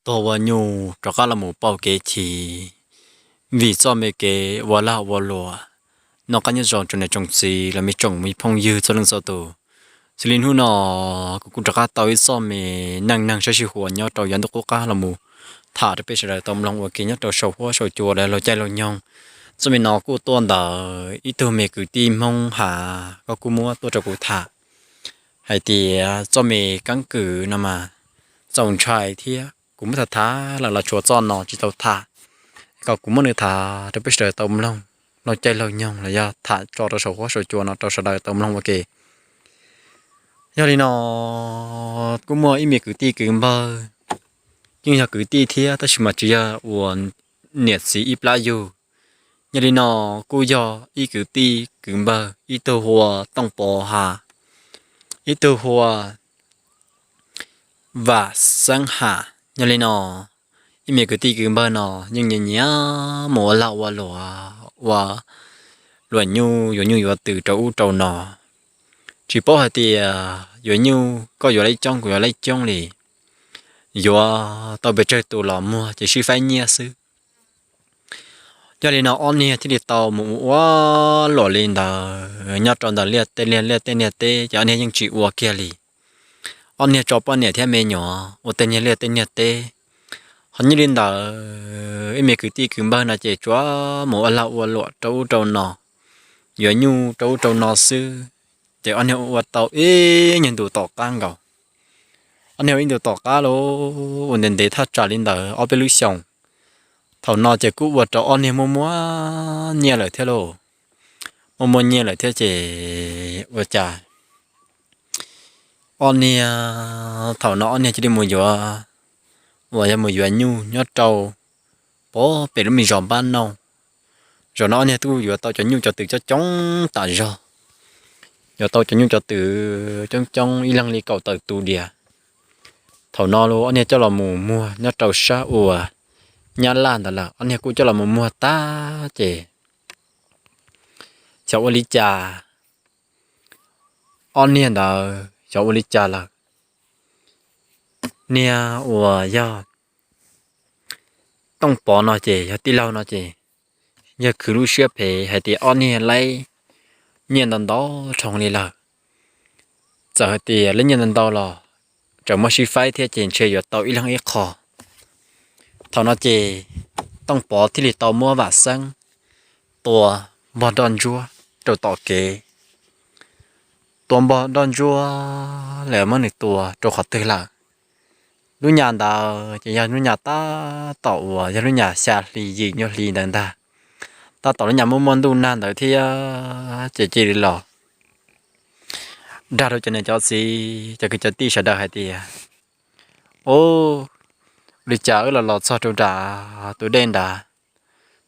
tuag ua nyuj rov qab los mus pauj kev chim vim txoj me kev ua lag ua luam. Noj qab nyob zoo tsoom niam tsoom txiv los me tsoom me phooj ywg txhua leej txhua tus. Xws li hnub no kuv kuj rov qab tau ib txoj me neej neeg sab sij huam nyob rau yav ntuj qub qab los mus tham rau peb sawv daws tau mloog ua ke nyob rau saum huab saum cua los laug caij laug nyoog. Txoj me no kuj tuaj ntawm ib tug me kwv tij Hmoob Hav koj kuj muab tuaj rau kuv tham hais tias txoj me keeb kwm no mas txaus ntshai thiab kuv muab tham tham lawm los tshuav txoj no tsis tau tham, kom kuv muab nws tham rau peb sawv daws tau mloog laug caij laug nyoog los yog tham tso rau saum huab saum cua no rau sawv daws tau mloog ua ke. Yog li no kuj muaj ib me kwv tij kwv npawg, yeej yog kwv tij thiab tab sis mas tsis yog uas niam txiv ib plab yug. Yog li no kuj yog ib kwv tij kwv npawg, ib tug hu ua Tooj Pov Ham, ib tug hu ua Vam Xeeb Ham. Yog li no ib me kwv tij kwv npawg no yeej nyiam nyiam mus ua lag ua luam, ua luam nyuj yuav nyuj yuav twm rau ub rau no. Tsis paub hais tias yuav nyuj koj yuav leb coob kuv yuav leb coob li, yuav tau pes tsawg tus los muag ces sib faib nyiaj xwb. Yog li no ob niag thiaj li tau mus ua ua luam li ntawd nyob rau ntawm liaj tej liaj tej niag teb ces ob niag yeej tsis ua kiag li. Ob niag tso poj niam thiab me nyuam ua tej niag liaj tej niag teb. Ho nyob li ntawd ib me kwv tij kwv npawg no ces tsuas mus ua lag ua luam rau ub rau no, yuav nyuj rau ub rau no xwb. Ces ob niag ua tau ib nyuag ntus tom qab nkaus. Ob niag ua ib ntus tom qab los ua ntev ntev thaj tsam li ntawd ob peb lub xyoos. Thaum no ces kuj ua rau ob niag muaj muaj nyiaj lawm thiab lauj. Muaj muaj nyiaj lawm thiab ces ua cas ob niag thaum no ob niag cia li mus yuav, uas yog mus yuav nyuj nyob rau pem lub me zos Npab Nauj. Zaum no ob niag twb yuav tau cov nyuj cov twm coob coob tas zog, yuav tau cov nyuj cov twm coob coob ib leeg li kaum tawm tus diam. Thaum no los ob niag coj los mus muag nyob rau sab uas Nyab Laj ntawd lawm, ob niag kuj coj los mus muag tag ces xyov ua li cas, ob niag ntawd xyov ua li cas lawm. Niag uas yog Tooj Pov no ces yog tij laug no ces yog khwv lub siab phem hais tias ob niag laib nyiaj ntau ntau rhoo li lawm, txawm hais tias laib nyiaj ntau ntau los tseem muaj sib faib thiab ces ntshe yuav tau ib leeg ib qho. Thaum no ces Tooj Pov thiaj li tau muab Vam Xeeb tua npog nroj ntsuab rau tom kev. Tua npog nroj ntsuab lawm muab nws tua rau qhov twg lawm? Lub nyam ntawd ces yog lub nyam tab tom uas yog lub nyam xya hli yim nyuag hli ntawd ntag. Tab tom lub nyam muaj muaj ntuj nag ntawd thiab ces cia li los dag rau cov niam cov txiv cov kwv cov tij sawv daws hais tias, Ub, li cas wb los los txog rau nram tus dej nrad,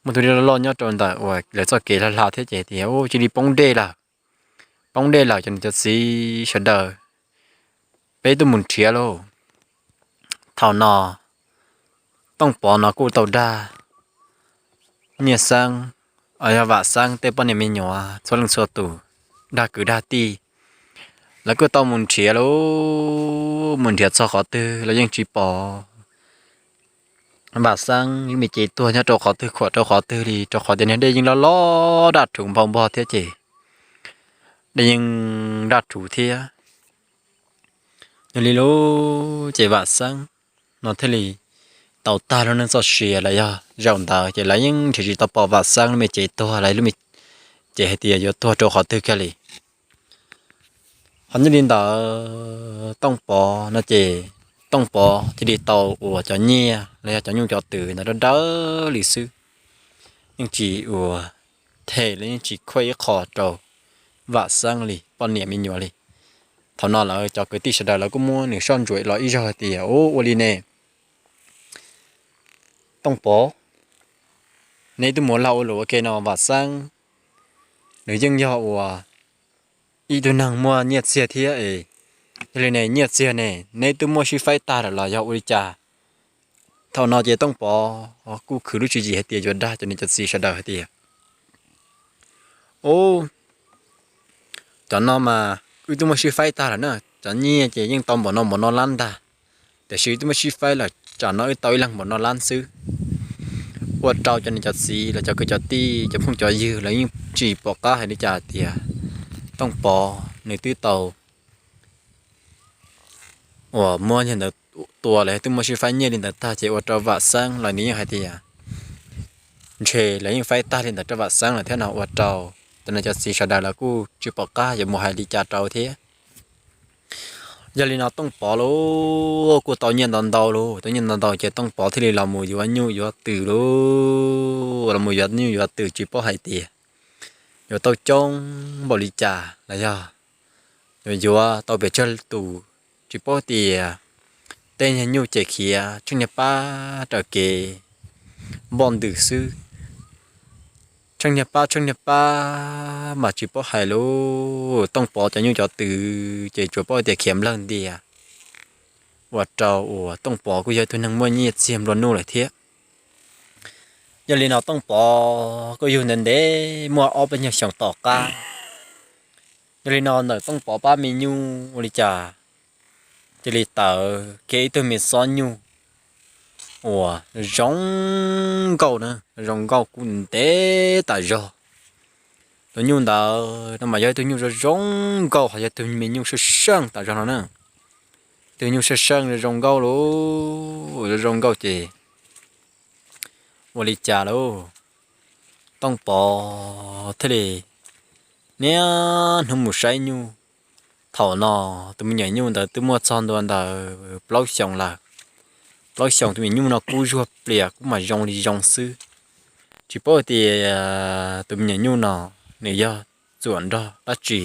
muaj tus dej loj loj nyob rau ntawm uas lawv txoj kev hla hla thiab ces tias, Ub, cia li poob dej lawm, poob dej lawm cov niam cov txiv sawv daws, peb tuaj mus nrhiav lauj. Thaum no Tooj Pov no kuj tau dag Nyiaj Xeeb, yog Vam Xeeb tej poj niam me nyuam txhua leej txhua tus, dag kwv dag tij, lawv kuj tau mus nrhiav lauj, mus nrhiav txog qhov twg los yeej tsis pom Vam Xeeb lub me cev tuag nyob rau qhov twg khuam rau qhov twg li, rau qhov tias niag dej yeej loj loj daj rhuv npau npog thiab ces dej yeej daj rhuv thiab. Yog li lub ces Vam Xeeb no thiaj li tau tag lub neej txoj sia los yog zaum ntawd ces lawv yeej nrhiav tsis tau pom Vam Xeeb lub me cev tuag los lub me cev hais tias yuav tuag rau qhov twg kiag li. Ho nyob li ntawd Tooj Pov no ces Tooj Pov thiaj li tau uas cov nyiaj los yog cov nyuj cov twm ntawd dawb dawb li xwb, yeej tsis uas them los yeej tsis khuaj ib qho rau Vam Xeeb li poj niam me nyuam li. Thaum no lawv cov kwv tij sawv daws lawv kuj muab nws soj ntsuam los ib zaug hais tias, Ub, ua li ne, Tooj Pov, neb twb mus ua lag ua luam ua ke no Vam Xeeb nws yeej yog uas ib tug neeg muaj nyiaj txiag thiab es, yog li ne nyiaj txiag ne neb twb muab sib faib tag lawm los yog ua li cas? Thaum no ces Tooj Pov kuj khwv lub tswv yim hais tias yuav dag cov niam cov txiv sawv daws hais tias, Ub, cov no mas wb twb muab sib faib tag lawm na, cov nyiaj ces yeej tau npaum no npaum no lab ntag, tiam sis wb twb muab sib faib lawm, tsam no wb tau ib leeg npaum no lab xwb. Ua rau cov niam cov txiv los cov kwv cov tij cov phooj cov ywg lawv yeej tsis pom qab hais li cas tias Tooj Pov nws twb tau uas muab yawg ntawd tua los twb muab sib faib nyiaj li ntawd tag ces ua rau Vam Xeeb los nws yeej hais tias ntshe lawv yeej faib tag li ntawd rau Vam Xeeb lawm thiab no ua rau cov niam cov txiv sawv daws lawv kuj tsis pom qab yuav mus hais li cas rau thiab. Yog li no Tooj Pov los kuj tau nyiaj ntau ntau lauj, tau nyiaj ntau ntau ces Tooj Pov thiaj li los mus yuav nyuj yuav twm lauj, los mus yuav nyuj yuav twm tsis paub hais tias yuav tau coob npaum li cas los yog yuav yuav tau pes tsawg tus, tsis paub tias tej niag nyuj ces khiav tsheej niag pab raws kev npoj ntws xwb. Tsheej niag pab tsheej niag pab mas tsis paub hais lauj, Tooj Pov cov nyuj cov twm ces tsuas paub tias khiav nplawg ntias. Ua rau uas Tooj Pov kuj yog ib tug neeg muaj nyiaj txiag nplua nuj lawm thiab. Yog li no Tooj Pov kuj yug ntev ntev muaj ob peb nyuag xyoos tom qab. Yog li no ntawm Tooj Pov pab me nyuj ua li cas cia li tawm kiag ib tug me xob nyuj uas zoo nkauj na, zoo nkauj kuj ntev tas zog. Tus nyuj ntawd no mas yog ib tug nyuj zoo zoo nkauj, ho yog tus me nyuj seej seej tas zog no na. Tus nyuj seej seej zoo nkauj lauj, zoo zoo nkauj ces ua li cas lauj, Tooj Pov thiaj li niaj hnub mus saib nyuj. Thaum no tus me nyuam nyuj ntawd twb muaj txog ntua ntawm plaub xyoos lawm. Plaub xyoos tus me nyuam nyuj no kub zuag plias kub mas zoo li zoo xwb. Tsis paub tias tus me nyuam nyuj no nws yog txuam nrog dab tsi.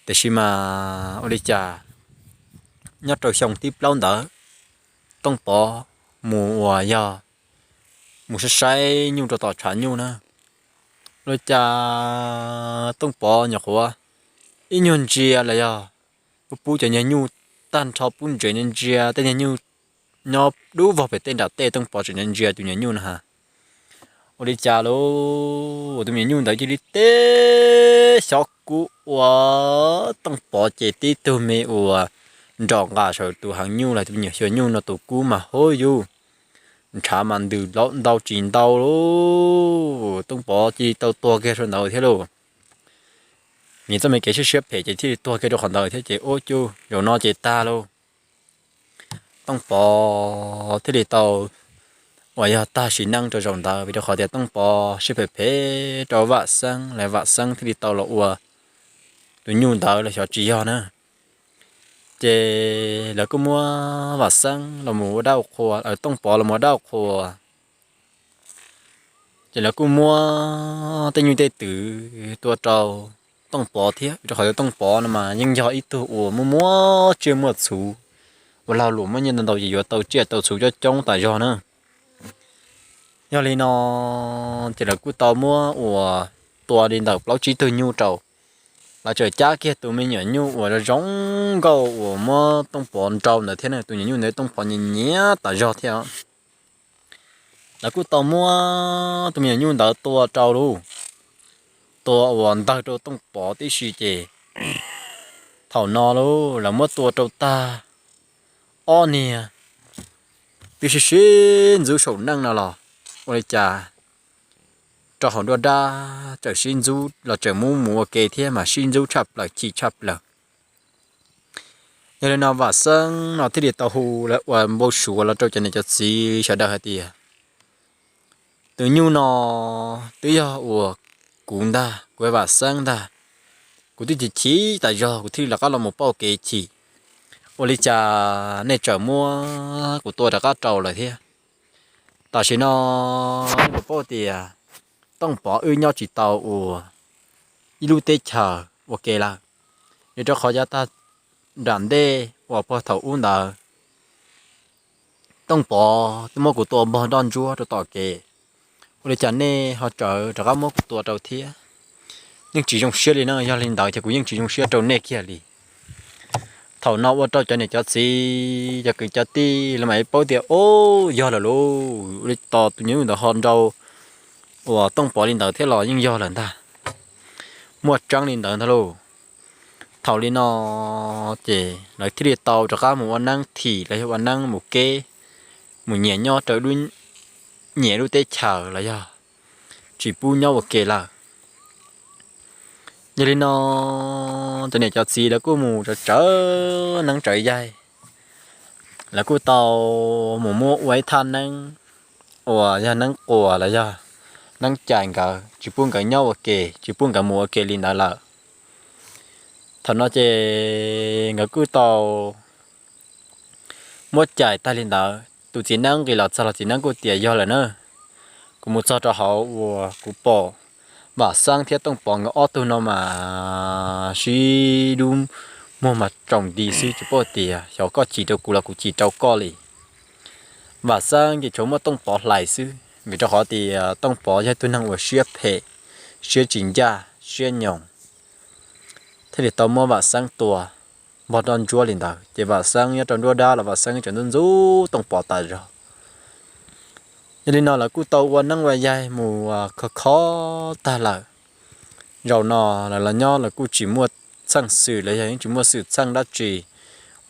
Tiam sis mas ua li cas nyob rau xyoo thib plaub ntawd, Tooj Pov mus uas yog mus saib saib nyuj rau tom tshav nyuj na. Ua li cas Tooj Pov nyuam qhuav ib nyuag ntsia los yog pub pub cov nyuag nyuj tag nrho pub ntsev ntsia tej nyuag nyuj nyob dub vog pem tej nram tej, Tooj Pov tseem ntsia tus nyuam nyuj no ha. Ua li cas lauj, tus me nyuam nyuj ntawd cia li teb xyov kub ua Tooj Pov ces tib tug me uas nrom nqa saum tus heev nyuj los tus me nyuam xyuas nyuj no tus kub mas hauv yus ntshav mas ntws ntau tsis ntau lauj. Tooj Pov cia li tau tuag kiag saum ntawd thiab lauj. Nws txoj me kev siab siab phem ces thiaj li tuag kiag rau qhov ntawd thiab ces ua cas zaum no ces tag lauj. Tooj Pov thiaj li tau uas yog tag sim neej rau zaum ntawd vim rau qhov tias Tooj Pov siab phem phem rau Vam Xeeb, lawv Vam Xeeb thiaj li tau los ua tus nyuj ntawd los xyov tsis yog na. Ces lawv kuj muab Vam Xeeb los ua dab ua qhua, Tooj Pov los ua dab ua qhua. Ces lawv kuj muab tej nyuj tej twm tua rau Tooj Pov thiab, rau qhov tias Tooj Pov no mas yeej yog ib tug uas muaj muaj tsiaj muaj txhu, ua lag luam muaj nyiaj ntau ntau ces yuav tau tsiaj tau txhu coob coob tas zog na. Yog li no ces lawv kuj tau muab uas tua li ntawm plaub tsib tug nyuj rau. Lawv txawm cab kiag tus me nyuam nyuj uas zoo nkauj uas muab Tooj Pov nrau ntawd thiab na, tus nyuam nyuj ntawd Tooj Pov nyiam nyiam tas zog thiab. Lawv kuj tau muab tus me nyuam nyuj ntawd tua rau lauj, tua uas ntawg rau Tooj Pov tib si ces thaum no lauj lawv muab tua rau tag ob niag twb sib sib ntxub saum neej no los ua li cas rau hauv nruab dab txawm sib ntxub los txawm muab mus ua ke thiab mas sib ntxub tshaj plaws chim tshaj plaws. Yog li no Vam Xeeb no thiaj li tau hu lawv ua npau suav los rau cov niam cov txiv sawv daws hais tias tus nyuj no twb yog uas kuv ntag, kuv Vam Xeeb ntag, kuv twb chim chim tas zog kuv thiaj li rov qab los mus pauj kev chim. Ua li cas nej txawm muab kuv tua rov qab rau lawm thiab? Tam sim no nej puas paub tias Tooj Pov wb nyob tsis tau uas ib lub teb chaws ua ke lawm, vim rau qhov yav tag nram ntej uas puag thaum ub ntawd Tooj Pov twb muab kuv tua npog nroj ntsuab rau tom kev. Ua li cas nej ho txawm rov qab muab kuv tua rau thiab? Yeej tsis zoo siab li na, yog li ntawd ces kuv yeej tsis zoo siab rau nej kiag li. Thaum no ua rau cov niam cov txiv cov kwv cov tij los mam paub tias, o, yog lawm lauj, ua li cas tus nyuam nyuj ntawd ho nrau uas Tooj Pov li ntawd thiab los yeej yog lawm ntag. Muaj tseeb li ntawd ntag lauj. Thaum li no ces lawv thiaj li tau rov qab mus ua neeb thim los yog ua neeb mus keb, mus nyias nyob rau nyias lub teb chaws los yog tsis pub nyob ua ke lawm. Yog li no cov niam cov txiv lawv kuj mus tsawv neeb tsawv yaig, lawv kuj tau mus muab ua ib thaj neeb uas yog neeb quas los yog neeb cais nkawd, tsis pub nkawd nyob ua ke, tsis pub nkawd mus ua ke li ntawd lawm. Thaum no ces nkawd kuj tau muab cais tag li ntawd, tus txiv neeb nqis los txog los txiv neeb kuj tias yog lawm na, kuv mus txog rau hauv uas kuv pom Vam Xeeb thiab Tooj Pov nkawd ob tug no mas sib dub, muag mas tsaus nti xwb, tsis paub tias xyov koj chim rau kuv los kuv chim rau koj li. Vam Xeeb ces tsuas muab Tooj Pov hlais xwb, vim rau qhov tias Tooj Pov yog tug neeg uas siab phem, siab tsis ncaj, siab nyoos, thiaj li tau muab Vam Xeeb tua npog rau ntsuab li ntawd. Ces Vam Xeeb nyob rau nruab dab los Vam Xeeb tseem ntxub ntxub Tooj Pov tas zog. Yog li no lawv kuj tau ua neeb ua yaig mus khov khov tag lawm. Zaum no lawv los nyob lawv kuj tsis muaj txheej xwm los yog yeej tsis muaj xwm txheej dab tsi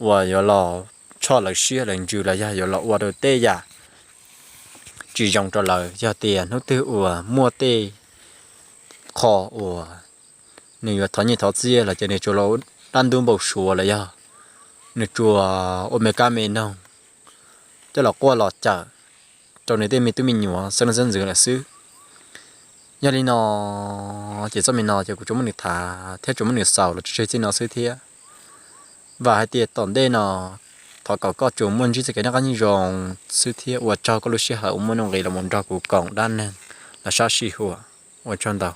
uas yuav los tshoj lawv siab lawv ntsws los yog yuav los ua rau tej yam tsis zoo rau lawv. Yog tias hnub twg uas muaj tej qho uas nws yuav thov nyiaj thov txiaj los ces nws tsuas los dab ntub npau suav los yog nws tsuas ua me kab me noog coj los quaj los cawm rau nws tej me tub me nyuam xeeb leej xeeb ntxwv lawm xwb. Yog li no ces txoj me no ces kuv tsuas muab nws tham thiab tsuas muab nws xaus los tso tseg txij no xwb thiab. Vam hais tias tom ntej no thov kom koj tsuas muaj ntsib txoj kev noj qab nyob zoo xwb thiab ua tsaug koj lub sij hawm uas muaj nuj nqis los mus nrog kuv koom dab neeg los sab sij huam. Ua tsaug ntau.